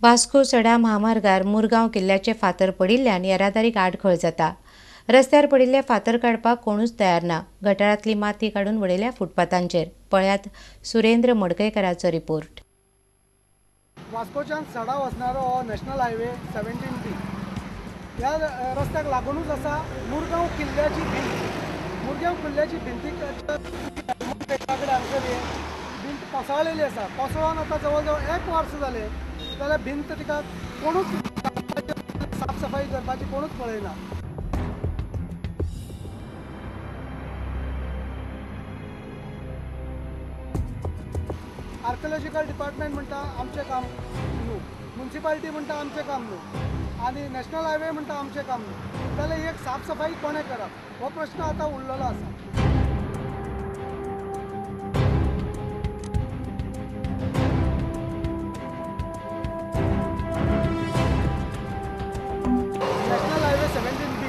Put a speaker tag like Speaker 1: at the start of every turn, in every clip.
Speaker 1: वास्को सडा म्हामार्गार मुरगांव किल्ल्याचे फातर पडिल्ल्यान येरादारीक आडखळ जाता. रस्त्यार पडिल्ले फातर काडपाक कोणूच तयार ना. गटारांतली माती काडून वडयल्या फुटपाथांचेर. पळयात सुरेंद्र मडकयकराचो रिपोर्ट.
Speaker 2: वास्कोच्यान सडा वचणारो हो नॅशनल हायवे 17B ह्या रस्त्याक लागूनच आसा मुरगांव किल्ल्याची भिंत. मुरगांव किल्ल्याची भिंतीक हांगसर हे भिंत कोसळलेली आसा. कोसळोन आतां जवळ जवळ एक वर्स जालें जाल्यार भिंत तिका कोणूच साफ सफाई करपाची कोणूच पळयना. आर्किओलॉजिकल डिपार्टमेंट म्हणटा आमचें काम न्हू, म्युनिसिपालिटी म्हणटा आमचें काम न्हू, आनी नॅशनल हायवे म्हणटा आमचें काम न्हू. जाल्यार एक साफ सफाई कोणें करप हो प्रश्न आतां उरलेलो आसा. National highway 17B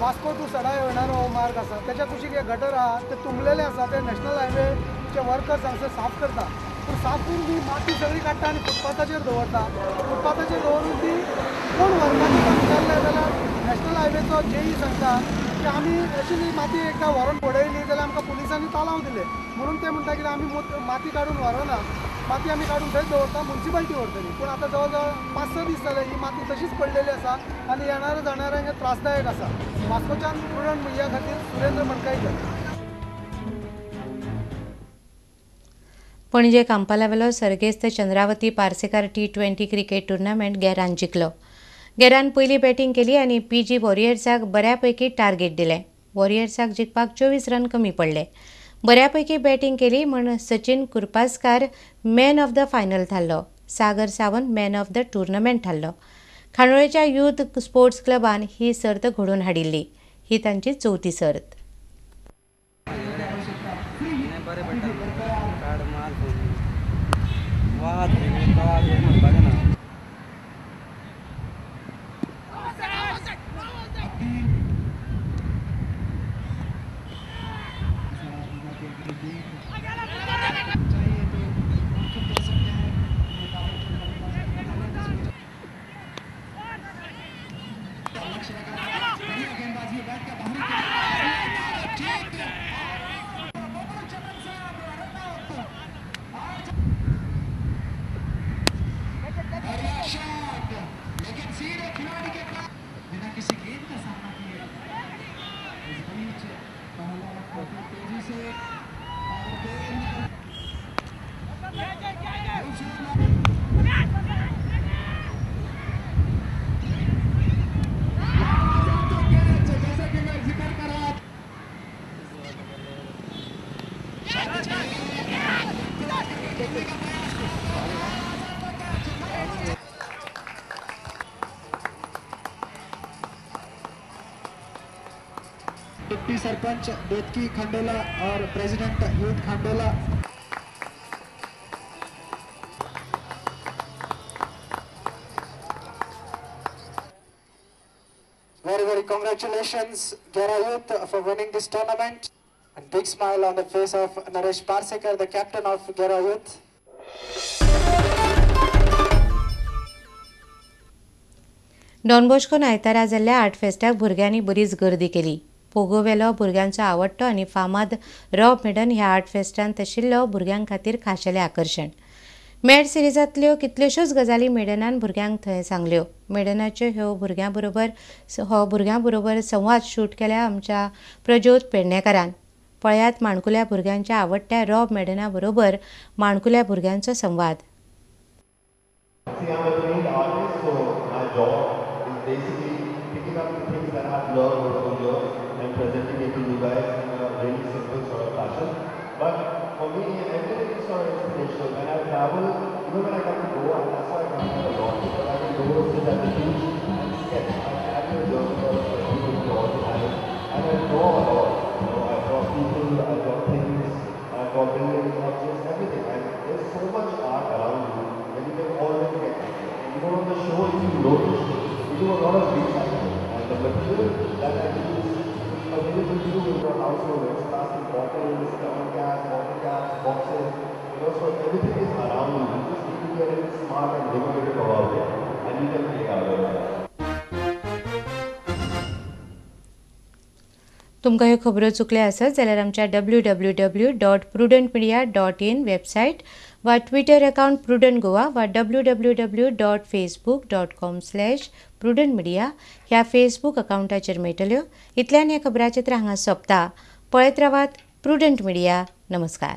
Speaker 2: Vasco to Sada येणारो हो मार्ग आसा. तेच्या कुशीक एक गटर आहा ते तुंबलेले आसा. ते नॅशनल हायवेचे वर्कर्स हांगसर साफ करता, पूण साफ करून ती माती सगळी काडटा आनी फुटपाथाचेर दवरता. फुटपाथाचेर दवरून ती कोण व्हरता तिका विचारलें जाल्यार नॅशनल हायवेचो जेई सांगता की आमी अशी ती माती एकदां व्हरून उडयली जाल्यार आमकां पुलिसांनी तालांव दिले म्हणून ते म्हणटा की आमी माती काडून व्हरना, माती आमी काडून थंयच दवरता, म्युनिसिपालिटी व्हरतली. पूण आतां जवळ जवळ 5-6 दीस जाले ही माती तशीच पडलेली आसा आनी येणाऱ्या जाणाऱ्यांक त्रासदायक आसा. वास्कोच्यान प्रुडंट मिडिया खातीर सुरेंद्र मडकयकर.
Speaker 1: पणजे कांपालावेलो सर्गेस्त Chandravati Parsekar T20 cricket tournament गेरान जिखलो. गेरान पयली बॅटींग केली आनी पीजी वॉरियर्साक बऱ्यापैकी टार्गेट दिलें. वॉरियर्साक जिखपाक 24 रन कमी पडले. बऱ्यापैकी बॅटींग केली म्हूण Sachin Kurpaskar man of the final थारलो. Sagar Sawant man of the tournament थारलो. खांडोळेच्या यूथ स्पोर्ट्स क्लबान ही सर्त घडोवन हाडिल्ली. ही तांची चवथी सर्त.
Speaker 3: Deputy sarpanch Betki खंडोला Aur president youth Khandola. Very very congratulations Gera Youth for winning this tournament and big smile on the face of Naresh Parsekar, the captain of Gera Youth.
Speaker 1: Don बॉस्कोन आयतारा जाल्ल्या art फेस्टाक भुरग्यांनी बरीच गर्दी केली. पोगोवेलो भुरग्यांचो आवडटो आनी फामाद रॉब मेडन ह्या आर्ट फेस्टांत आशिल्लो भुरग्यां खातीर खाशेलें आकर्शण. मॅड सिरिजांतल्यो कितल्योश्योच गजाली मेडनान भुरग्यांक थंय सांगल्यो. मेडनाच्यो ह्यो भुरग्यां बरोबर संवाद शूट केल्या आमच्या प्रज्योत पेडणेकारान. पळयात माणकुल्या भुरग्यांच्या आवडट्या रॉब मेडना बरोबर माणकुल्या भुरग्यांचो संवाद.
Speaker 4: Presenting it to you guys in a really simple sort of fashion. But for me, everything is sort of inspirational. When I travel, even when I come to Goa, and that's why I come here a lot, because I can go sit at the beach and sketch. I carry a journal of sketching with me all the time, and I draw a lot. You know, I draw people, I draw things, I draw buildings, objects, everything. And there's so much art around you that you can always get. Even on the show, if you notice, we do a lot of recycling, and the material that I use available to you in your household, it's plastic bottles, can caps, bottle caps, boxes, you know, so everything is around you. You just need to be a little smart. smart and innovative about it, and you can play out of it.
Speaker 1: तुमकां ह्यो खबरो चुकल्यो आसत जाल्यार आमच्या www.prudentmedia.in website वा Twitter account prudent Goa वा www.facebook.com/prudentmedia ह्या Facebook अकाउंटाचेर मेळटल्यो. इतल्यान हें खबराचित्र हांगा सोंपता. पळयत रावात प्रुडंट मिडिया. नमस्कार.